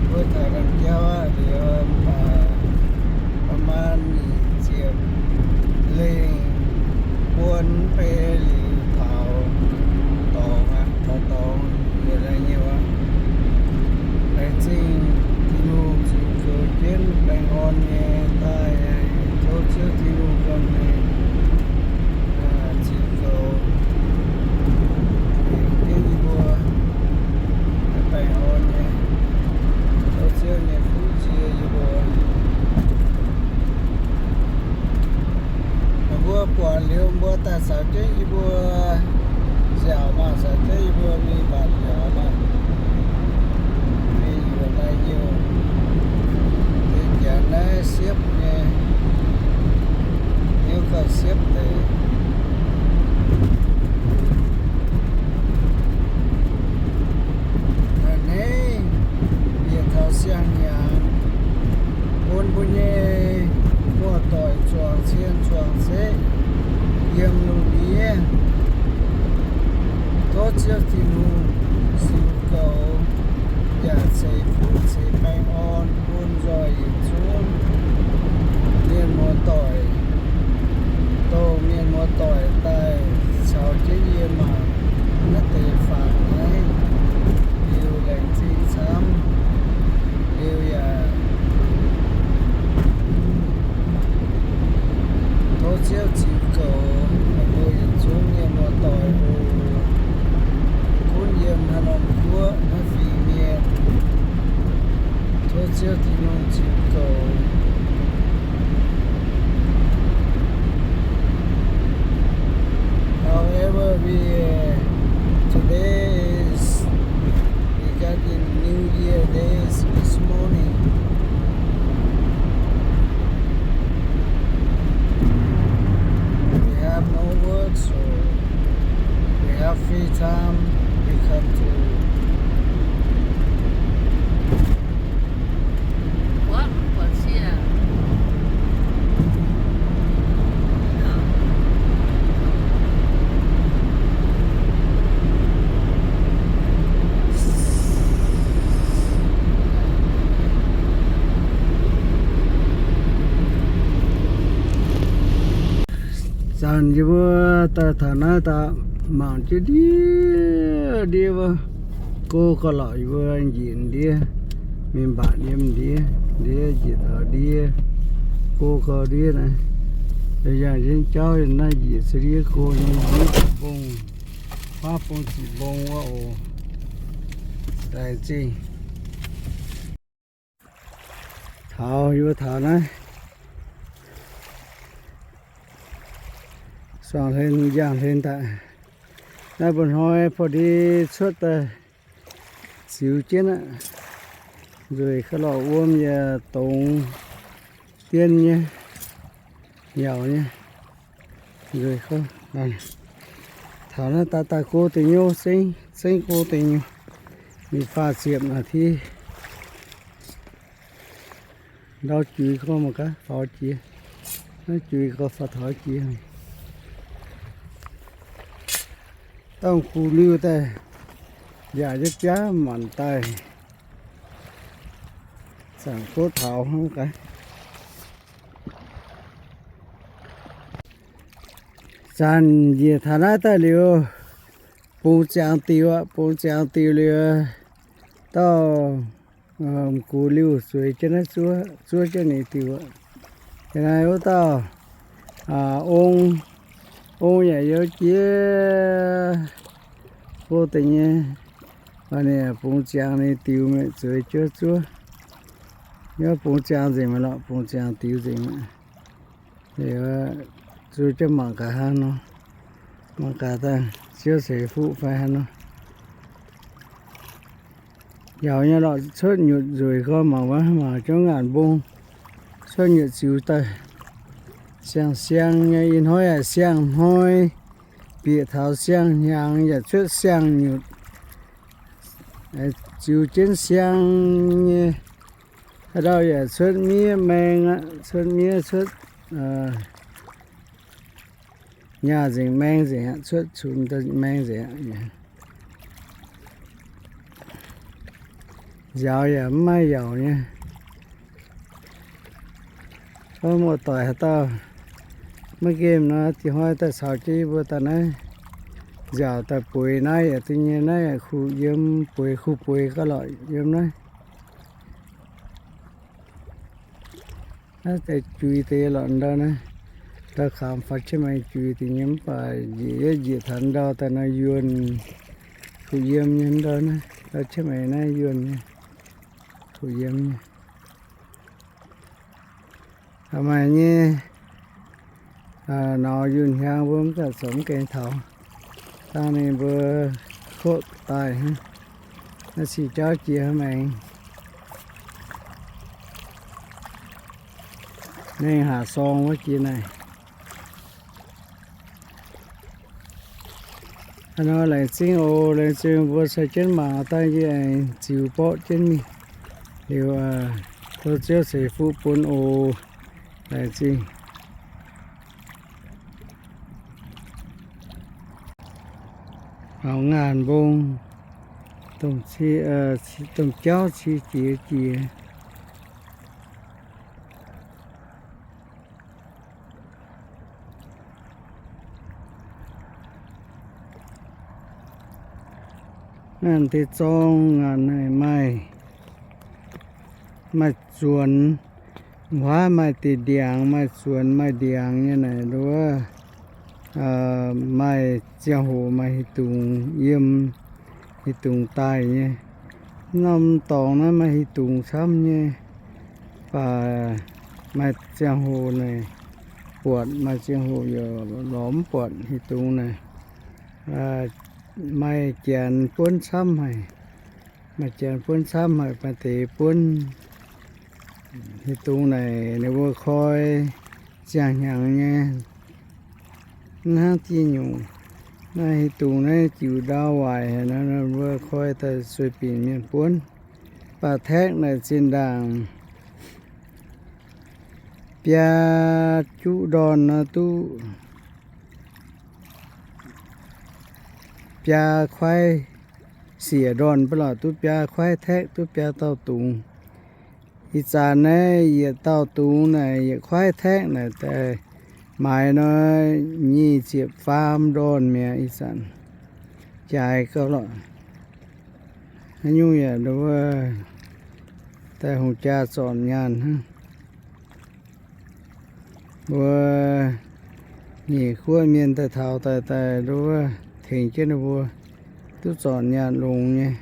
Mbuo taux ganh jauv aqv, liuz, aa, ประมาณ nyic ziepc lengh, buon mbei liuz taux dorngx aqv, taux dorngx yietc lai nyei aqv. Laengz zingh Tin-Hungh ziux goux jienv baengh orn nyei daaih, tov Ziouv Tin-Hungh ganh mingh ziux goux, tengx jienv yie mbuo baengh orn nyei. Tov Ziouv nyei fuqv cie yie mbuo. Meih mbuo buatc liuz mbuo daaih caux jienv yie mbuo nziaauc maah, caux jienv yie mbuo mingh mbatc nziaauc maah. Mingh yuoqc naaiv hnyouv, deix janx naaiv siepv nyei, hnyouv gauh siepv deix. A'hneiv bieqc taux siang-hnyangx, bun mbuo nyei muoz-doic zuangx cien zuangx ceqv yiem lungh ndiev. Tov Ziouv Tin-Hungh ziux goux yaac ceix fuqv ceix baengh orn bun nzoih yietc zungv mienh muoz-doic, dongh mienh muoz-doic daaih caux jienv yie mangc naaiv deix fangx naaiv liuz laengz zingh camv. Liuz yaac tov Ziouv ziux goux meih mbuo yietc zungv mienh muoz-doic oc. Gunv yiem haaix norm guoqv haaix fingx mienh, tov Ziouv Tin-Hungh ziux goux. However, we, uh, today is, we got in New Year days this morning. We have no work, so we have free time. We come to Zanc yie mbuo daaih taux naaiv daaih mangc jienv ndiev ndiev wuov, go gauh lorqc yie mbuo njiec ndiev, mingh mbatc yiem ndiev, ndiev njiec taux ndiev, go gauh ndiev naaiv. Yangh jienv jauv naaiv njiec se ndiev go nyei, ndiev ziqc mbong, huaav bung ziqc mbong wuov oc. Laengz zingh. Taux yie mbuo taux naaiv suangx hlen njang hlen daaih. Naaiv mba'hnoi พอดี cuotv daaih ziux jienv aqv. Nzueic gauh lorqc, wuom yaac dongz dien nyei, yauc nyei. Nzueic gauh. Taux naaiv daaih daaih go deix nyouv, zengv, zengv go deix nyouv. Mingh faah ziepc นาที. Ndau juix gauh mangc gaax faaux jiex. Naaiv juix gauh faaux taux jiex. Dongh gux liuh daaih, yaac jienv biaav manc daaih, zaangc gouv taux hnangv gaax. Zanc njiec taux naaiv daaih liuz, bungx ziangx diuc aqv. Bungx ziangx diuc liuz, dauh gux liuh zueiz jienv naaiv zuov, zuov jienv ninh diuc aqv. Yiem naaiv wuov dauh ong, ong yaac youh jiex go deix nyei. Ninh bungx ziangx ninh diuc mingh zueiz jienv zuov. Yaac bungx ziangx nzengc mi'aqv lorqc, bungx ziangx diuc nzengc mi'aqv. Liuz zuov jienv mangc gaax hnangv nor, mangc gaax daaih Ziouv ceix fuqv fai hnangv nor. Yaac nyei lorqc, cuotv nyutc nzueic gorn mangc wuov, mangc jienv ngaanc mbong, cuotv nyutc ziux daaih. Siang-siang nyei, ih hnoi aac siang-hnoi, bieqc taux siang-hnyangx yaac cuotv siang-nyutc, ziux jienv siang nyei. Haaix dauh yaac cuotv miev maeng aqv, cuotv miev, cuotv nyaah nzengc maeng nzengc aqv, cuotv cunx maeng nzengc aqv. Nziaaux yaac mv maaih yaauc nyei. Wuov muoz-doic haaix dauh maiv nqemh nor, diex hnoi daaih caux jienv yie mbuo daaih naaiv nziaauc daaih bueix naaiv yaac duqv nyei. Naaiv yaac kuh yiem bueix, kuh bueix gauh lorqc yiem naaiv. Naaiv deix juix deix lorqc ndau naaiv. Ndau kangx faaux jienv maengx juix deix nyei mv baac njiec, njiec taux ndau daaih nor yuonh, kuh yiem nyei ndau naaiv. Ndau jienv maengx naaiv yuonh nyei, kuh yiem nyei. Maaih nyei, nor yunh hiaang mbuo mv gaengh zoux mv gaengh taux. Dangh ninh mbuo kotv daaih hnangv. Naaiv sic jauv jiex maengx. Nengh haac sorng wuov jiex naaic. Hnangv nor laengz zingh oc, laengz zingh mbuo caux jienv mangc daaih yie aengx ziux borqv jienv mingh. Liuz, tov Ziouv ceix fuqv bun oc. Laengz zingh. Maux ngaanc mbong, domh jauv cie jiex jiex. Ngaanc deix zorng ngaanc naaic maaih, maaih zuonx, huaav maaih deix ndiangx, maaih zuonx maaih ndiangx nyei naaic nduov. Maaih ziangh hoc maaih hieh dungz yiem, hieh dungz daaih nyei. Norm dorngx naaiv maaih hieh dungz camv nyei, baac maaih ziangh hoc naaic buatc, maaih ziangh hoc yaac lorz mv buatc hieh dungz naaic. Maaih janx buonv camv haic. Maaih janx buonv camv haic, maaih deix buonv hieh dungz naaic ninh mbuo koi ziangh hnyangx nyei. Mv hnangv dieh nyungc, naaiv hieh dungz naaiv jiuc ndau waaic haic nor, ninh mbuo koi daaih sueih binc mienh buonv. Baac taekv naaic zinh ndaangc biaa juqv ndorn nor duqv biaa kuaaiv siec ndorn ba'lorqc, duqv biaa kuaaiv taekv, duqv biaa dauh dungz. Ih zanc naaiv yietc dauh dungz naaic yietc kuaaiv taekv naaic daaih maaiz nor nyic ziepc faam ndorn mi'aqv. Ih zanc jaaix gauh lorqc. Haaix nyungc yaac nduov daaih hungh jaa zornc nyaanh hnangv. Mbuo nyeic guoqv mienh daaih taux daaih, daaih nduov tengx jienv ninh mbuo duqv zornc nyaanh longx nyei.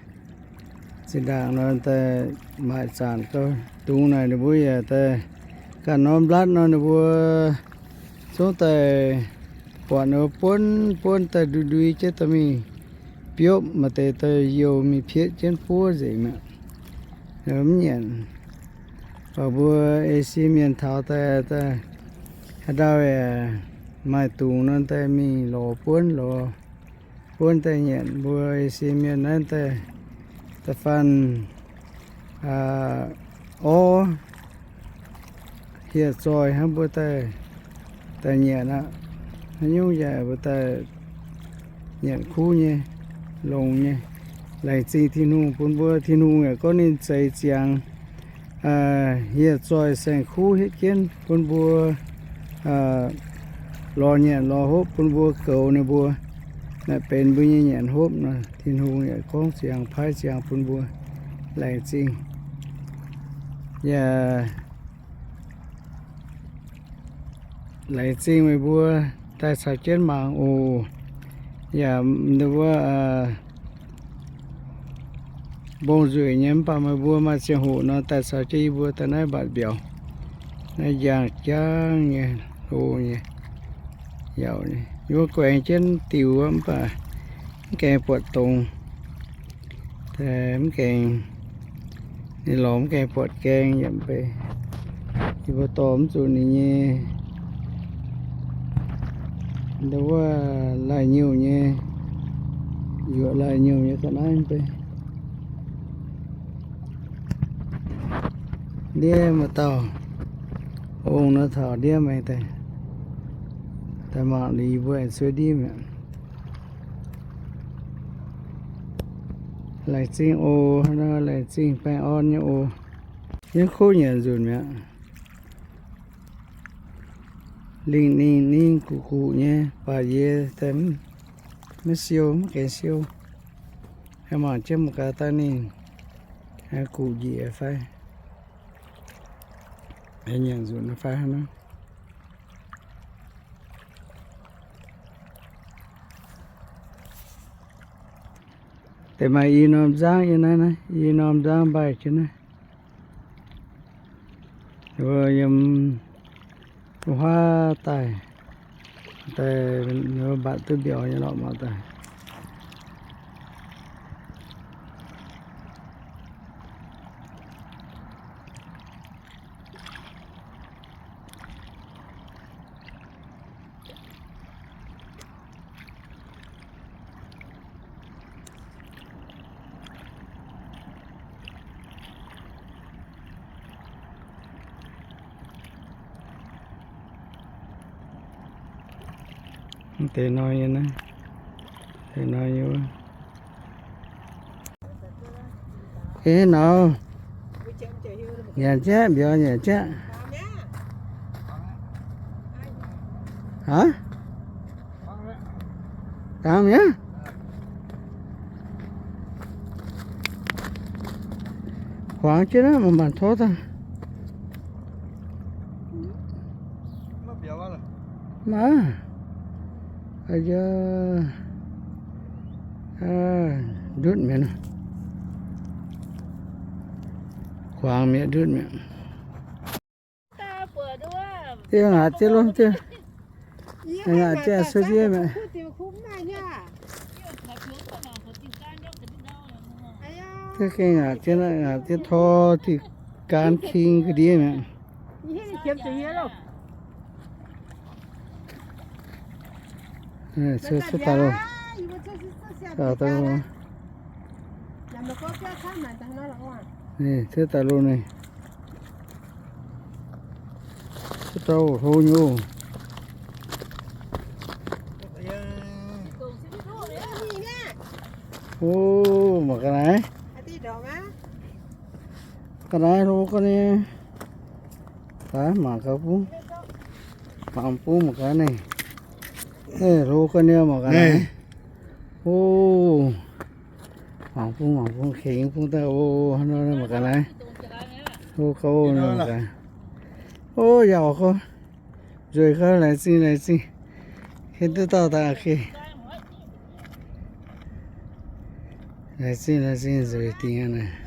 Zinh ndaangc nor daaih maaic zanc gauh dungz naaic ninh mbuo yaac daaih ganh norm mlatv nor ninh mbuo zungv daaih buatc ninh mbuo buonv buonv daaih ndui ndui jienv dorh mingh biopv, maaih deix daaih youh mingh pietv jienv buov nzengc mi'aqv. Mv nyanc. Baac mbuo Esie mienh taux daaih, daaih haaix ndau yaac maaih dungz nor daaih mingh lorz buonv, lorz buonv daaih nyanc. Mbuo Esie mienh naaiv daaih, da'faanh orv hieh zoih hnangv mbuo daaih, daaih nyanc aqv. Haaix nyungc yaac mbuo daaih nyanc kuv nyei, longx nyei. Laengz zingh Tin-Hungh bun mbuo. Tin-Hungh yaac gorngv ninh zeix ziangx hieh zoih saeng-kuv hietv jienv bun mbuo lorz nyanc lorz hopv, bun mbuo goux ninh mbuo, naaic benx mbuo nyei nyanc hopv nor. Tin-Hungh yaac gorngv ziangx, paaiv ziangx bun mbuo. Laengz zingh. Yaac laengz zingh meih mbuo daaih caux jienv mangc oc. Yaac nduov mbong nzueic nyei, mv baac meih mbuo maaih ziangh hoc nor daaih caux jienv yie mbuo daaih naaiv mbatc mbiauz. Naaiv njang jangv nyei, hlo nyei, yaac nyei. Yie mbuo guaengx jienv diuh mv baac mv gaengh buatc dongz. Mv gaengh, ninh lorz mv gaengh buatc gaeng yaac mv bei. Yie mbuo dorh mv zuqc ninh nyei, nduov, laih nyungc nyei, yuoqc laih nyungc nyei ga'naaiv mv bei. Ndiev maaih dauh ong nor taux ndiev maengx daaih, daaih mangc liuz yie mbuo aengx cuotv ndiev mi'aqv. Laengz zingh oc, laengz zingh baengh orn nyei oc. Yie kuv nyanc nzunc mi'aqv. Lingh ningh ningh guqc guqc nyei, baac yie maiv siou, maiv gaengh siou. Mangc jienv mangc gaax daaih ninh guqc njiec fai. Nyanc nzunc fai hnangv. Deix maaih i norm nzangv yiem naaiv, i norm nzangv mbaih jienv naaiv. Yiem huaav daaih, daaih mbatc duqv mbiauz nyei lorqc mangc daaih. Deix nor nyei naaiv, deix nor nyei wuov. Ih nor, nyanc jienv mbiauz nyanc jienv. Aav, dangx mi'aqv. Kuangx jienv naaiv, mangc mangc tov daaih. Maaih, ndutv mi'aqv, kuangx mi'aqv, ndutv mi'aqv. Yie ngaatc jienv lov, yie ngaatc jienv cuotv ndiev mi'aqv. Yie gengh ngaatc jienv, ngaatc jienv tor diuh gaan king ga'ndiev mi'aqv. Cuotv daaih loh, cuotv daaih loh naaiv. Cuotv daaih hlo nyei oc. O, mangc ga'naaiv. Ga'naaiv hlo ga'naaiv. Daaih mangc gaax bung. Mangc bung mangc gaax naaiv. Hlo ga'naaiv mangc gaax naaiv. O, mangc bung mangc bung kengx bung daaih o, hnangv nor mangc gaax naaiv. O, gauh mangc gaax. O, yaac gorngv nzueic gauh, laengz zingh laengz zingh. Hietv duqv dauh daaih geh. Laengz zingh laengz zingh, nzueic dingc aqv naaic.